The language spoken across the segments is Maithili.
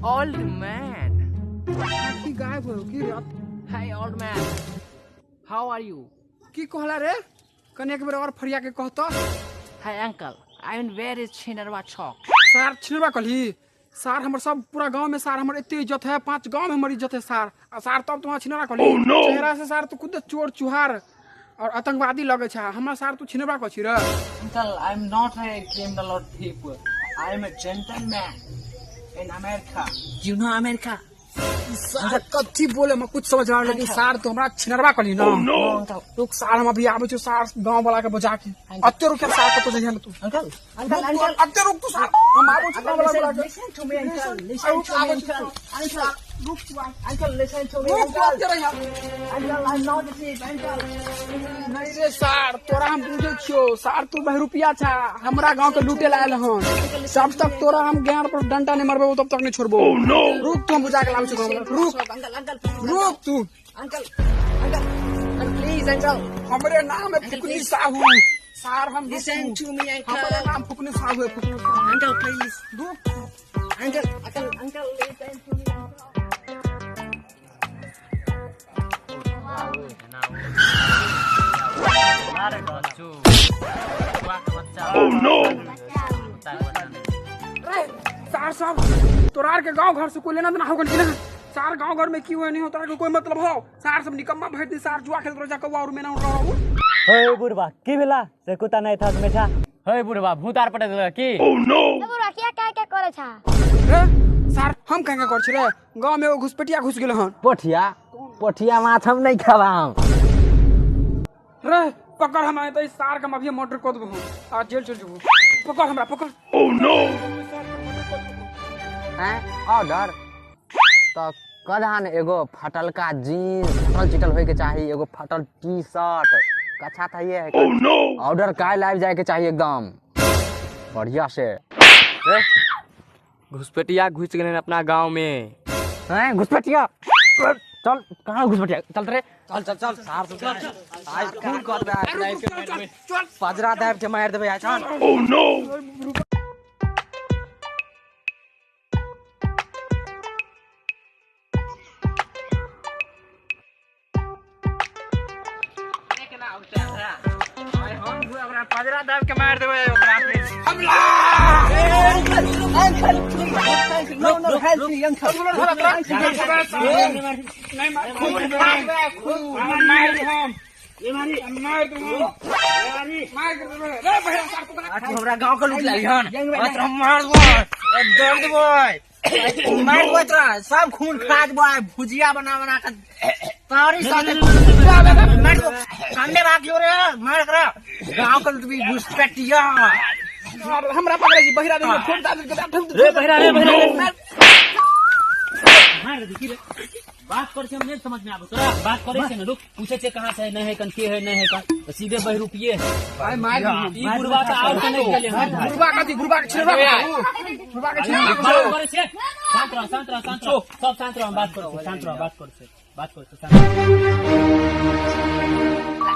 Old man. की गायब हो की रे? Hi old man. How are you? की कहला रे? कने एक बेर और फरिया के कहता। Hi uncle. I am where is Chhinarwa Chowk? सार छिनरवा कहली? सार हमर सब पूरा गांव में सार हमर एते इज्जत है, 5 गांव में हमर इज्जत है सार। आ सार तब तुम्हारा छिनरवा कहली। Oh, no! चेहरा से सार तू खुद चोर चुहार और आतंकवादी लगे छा, हमरा सार तू छिनरवा कहै छी रे? Uncle, I am not a criminal or thief. I am a gentleman in America. Do you know America? सार कथी बोले हम कुछ समझ ना लगी। सार तो हमरा छिनरवा कहली ना। Oh, no! Uncle, रुक सार हम अभी आबै छियौ सार गांव वाला के बजा के। अते रुक सार कतौ जइहे ना तू। Uncle, uncle, uncle. अते रुक तू सार, हम आबै छियौ गांव वाला के बजा के। Listen to me, uncle. Listen to me, uncle. Uncle, रुक तू आ। uncle, listen to me, रुक तू uncle. अते रहिया। Uncle, I'm not a thief, uncle. नहीं रे सार, तोरा हम बुझै छियौ सार, तू बहरूपिया छा, हमरा गांव के लूटे ला आयल हन। जब तक तोरा हम ज्ञान पर डंडा नहीं मारबो तब तक नहीं छोड़बो। Oh, no! रुक तू, हम बुझा के लाबै छियौ गांव वाला। रुक Uncle, uncle, रुक तू। uncle, uncle, uncle, please, uncle. हमरे नाम है फुकनी साहू सार, हम रुक Listen तू। to me, uncle. हमरे नाम फुकनी साहू है, फुकनी साहू। Uncle, please. रुक। Uncle, uncle, uncle, listen to me. Oh, no! रे सार साहब, तोरार के गांव घर से कोई लेना देना होगा कि ना? सार गांव घर में की हुए नहीं हो, तोरा के कोई मतलब हो? सार सब निकम्मा भरि दिन सार जुआ खेलत रह जा कौआ और मेना उड़ रहा हूं। हे बुढ़बा की भेला से कुत्ता नहीं था में छा। हे बुढ़बा भूत आर पटे देलक की? Oh, no! बुढ़वा किया क्या क्या करे छा? रे सार हम कहेंगे कर छी रे, गांव में एगो घुसपैठिया घुस गेल हन। पोठिया पोठिया माछ हम नहीं खावा। रे पकड़ हम त सार के हम अभी मर्डर कर देबो आ जेल चल जेबो। पकड़ हमरा, पकड़। Oh, no! हैं ऑर्डर तो कदहन एगो फटलका जीन्स फटल चिटल होय के चाही, एगो फटल टी शर्ट कच्छा था ये है। Oh, no! Order काल्हि आबि जाय के चाही एकदम बढ़िया से। रे घुसपैठिया घुस गेलै अपना गांव में। हैं घुसपैठिया? चल कहाँ घुसपैठिया, चल रे चल चल चल सार चल चल आज खून कर दे आज, चल पजरा दाबि के मारि देबै आज। चल। Oh, no! पजरा दाबि के मारि देबै ओकरा। Uncle, please. Uncle, no, no, help me, uncle. नहीं मार, खून मार दे हम, मार दे हम, मार के देबो रे बहिरा सार तू। हमरा गांव के लूट लाई हन, तोरा मार देबो, दर्द देबो, मार देबो तोरा, सब खून खा देबो, भुजिया बना बना के तारी साथे मार देबो। सामने भाग जो रे, मार करा गांव के लूटबी घुसपैठिया। हमरा पकड़े छी बहिरा दे, फोड़ दाद के ठोक रे बहिरा, रे बहिरा, मार दे की रे। बात कर छै हम नहीं समझ में आबो तोरा, बात करे छै ने, रुक पूछे छै कहां से है, नहीं है कन के है, नहीं है कन, तो सीधे बहरूपिये है। भाई मार ई बुढ़वा का और के नहीं गेले हन। बुढ़वा का थी, बुढ़वा के छिनरवा के, बुढ़वा के छिनरवा बात करे छै। शांत रह, शांत रह, शांत रह, सब शांत रह, हम बात करे छै, शांत रह, बात करे छै, बात करे छै, शांत रह।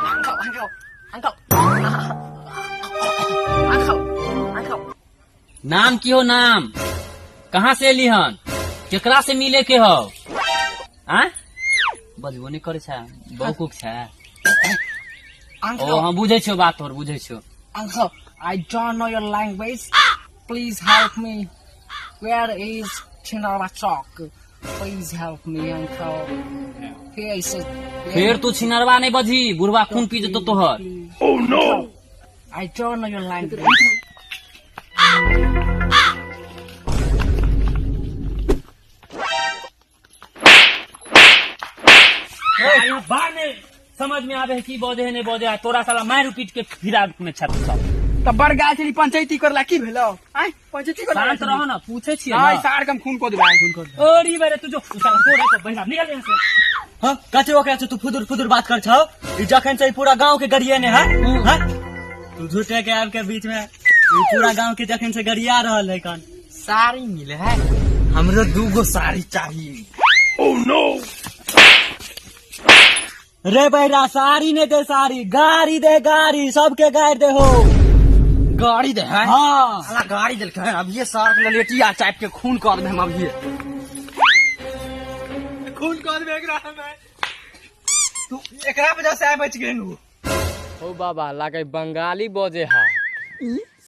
Uncle, uncle, uncle. Uncle, uncle. नाम की हो नाम, कहाँ से एली हन, केकरा से मिले के हो? आ बजबो नहीं करे छा, बहुकुक छा। Uncle, ओ हम बुझै छियौ बात तोहर, बुझै छियौ। Uncle, I don't know your language. Please help me. Where is Chinarwa Chowk? Please help me, uncle. Here is a... फेर तू छिनरवा नहीं बजही, बुढ़वा खून पी जेतो तोहर। Oh, no! I don't know your language. बाद में समझ में आवे है कि बजे है नहीं बजे है, तोरा साला मार पीट के फिरा में छत सब। त बड़ गाय छली पंचायती करला की भेलो? आय पंचायती करला। शांत रहो ना, पूछे छियै आय ना। सार के हम खून कऽ देबै, खून कऽ देबै। अरे बेरे तू जो साला तोरा के बहिरा निकल यहाँ से। हाँ कथी ओकरा से तू फुदुर फुदुर बात कर छौ? ई जखन से ई पूरा गांव के गरियेने है, हाँ? तू झूठे के आब के बीच में ई पूरा गांव के जखन से गरिया रहल है कन। साड़ी मिले है, हमरो दूगो साड़ी चाहिए। Oh, no! रे बहिरा साड़ी ने दे, साड़ी गाड़ी दे, गाड़ी सबके गाड़ी दे हो। गाड़ी दे है? हाँ। साला गाड़ी देलकै है, अभिये सार के ललेटिया चाप के खून कर दे हम अभिये। खून कऽ देबै एकरा हमे। तू एकरा वजह से आइ बचि गेलू। हो बाबा, लागे बंगाली बजे हा। ई